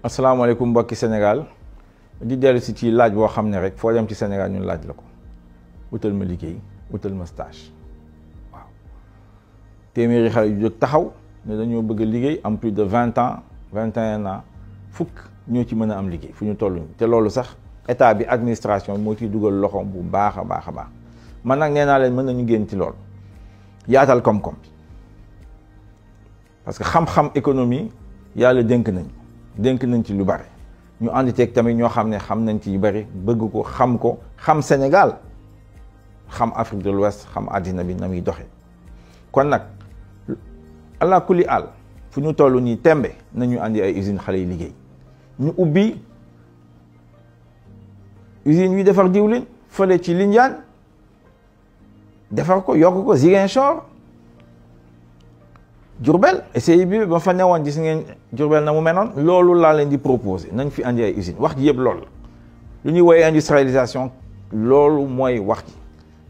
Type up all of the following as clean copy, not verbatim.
asalaamaaleykum mbokki Sénégal di dellu si ci laaj boo xam ne rek foo dem ci Sénégal ñun laaj la ko wutal ma liggéey wutal ma stage waaw téeméeri xale yu jóg taxaw ne dañoo bëgg a liggéey am plus de 20 ans 21 ans fukk ñoo ci mën a am liggéey fu ñu toll nii te loolu sax état bi administration moo ciy dugal loxoom bu baax a baax a baax man nag nee naa leen mën nañu génn ci loolu yaatal koom-koom bi parce que xam-xam économie yàlla dénk nañ ci lu bari ñu ànd teeg tamit ñoo xam ne xam nañ ci yu bari bëgg ko xam Sénégal xam Afrique de l'Ouest xam àddina bi na muy doxee kon nag allah kulli àll fu ñu toll nii tembe nañu andi ay usine xale yi liggéey ñu ubbi usine yu defar diwlin fële ci Lindiane defar ko yokk ko Ziguinchor Diourbel essai bi ba fa newoon gis ngeen Diourbel na mu menoon loolu laa leen di proposer nañ fi andi ay usine wax ji yëpp loolu lu ñuy woowee industrialisation loolu mooy wax ji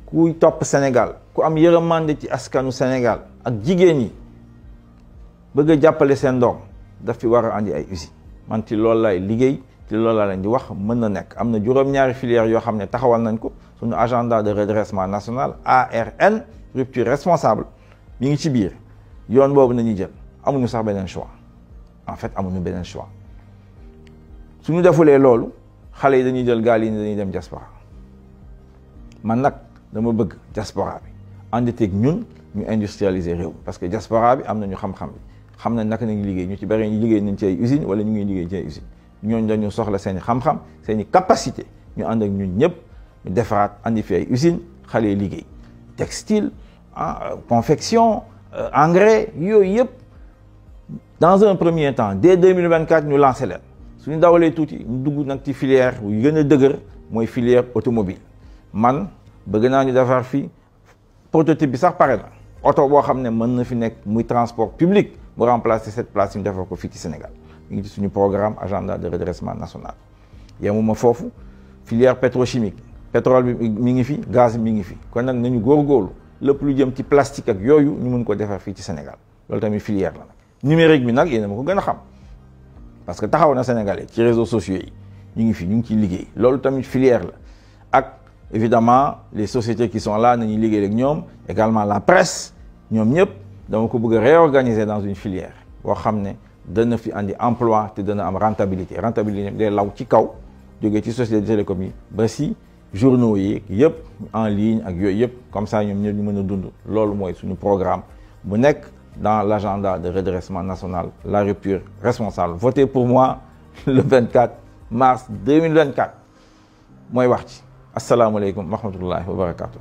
kuy topp Sénégal ku am yërëmande ci askanu Sénégal ak jigéen ñi bëgg a jàppale seen doom daf fi war a andi ay usine man ci loolu laay liggéey ci loolu laa leen di wax mën na nekk am na juróom-ñaari filières yoo xam ne taxawal nañ ko suñu agenda de redressement national ARN rupture responsable mi ngi ci biir yoon boobu nañuy jël amuñu sax beneen choix en fait amuñu beneen choix suñu defulee loolu xale yi dañuy jël gaal yi ni dañuy dem diaspora man nag dama bëgg diaspora bi ànd teeg ñun ñu industrialiser réew parce que diaspora bi am nañu xam-xam bi xam nañ naka nañu liggéey ñu ci bari ñu liggéey nañ ci ay usine wala ñu ngi liggéey ci ay usine ñooñu dañu soxla seen i xam-xam seen i capacité ñu ànd ak ñun ñëpp ñu defaraat andi fi ay usine xale yi liggéey textile confection engrais yooyu yëpp dans un premier temps dès 2024 ñu lancé leen suñu dawalee tuuti ñu dugg nag ci filière yu gën a dëgër mooy filière automobile man bëgg naa ñu defar fii prototype bi sax pare na oto boo xam ne mën na fi nekk muy transport public bu remplacer cette place ñu defar ko fii ci Sénégal ñu ngi ci suñu programme agenda de redressement national yemuma foofu filière pétrochimique pétrole bi mi ngi fi gaz mi ngi fi kon nag nañu góorgóorlu lépp lu jëm ci plastique ak yooyu ñu mën ko defar fii ci Sénégal loolu tamit filière la nag numérique bi nag yéen a ma ko gën a xam parce que taxaw na Sénégalais ci réseaux sociaux yi ñu ngi fi ñu ngi ciy liggéey loolu tamit filière la ak évidemment les sociétés qui sont là nañuy liggéey ak ñoom également la presse ñoom ñëpp dama ko bëgg a réorganiser dans une filière boo xam ne dana fi andi emploi te dana am rentabilité day law ci kaw jógee ci société de télécom yi ba si journaux yi yëpp en ligne ak yooyu yëpp comme ça ñoom ñëpp ñu mën a dund loolu mooy suñu programme bu nekk dans l'agenda de redressement national la rupture responsable votez pour moi le 24 mars 2024 mooy wax ci asalaamaaleykum wa rahmatullahi wa barakatuh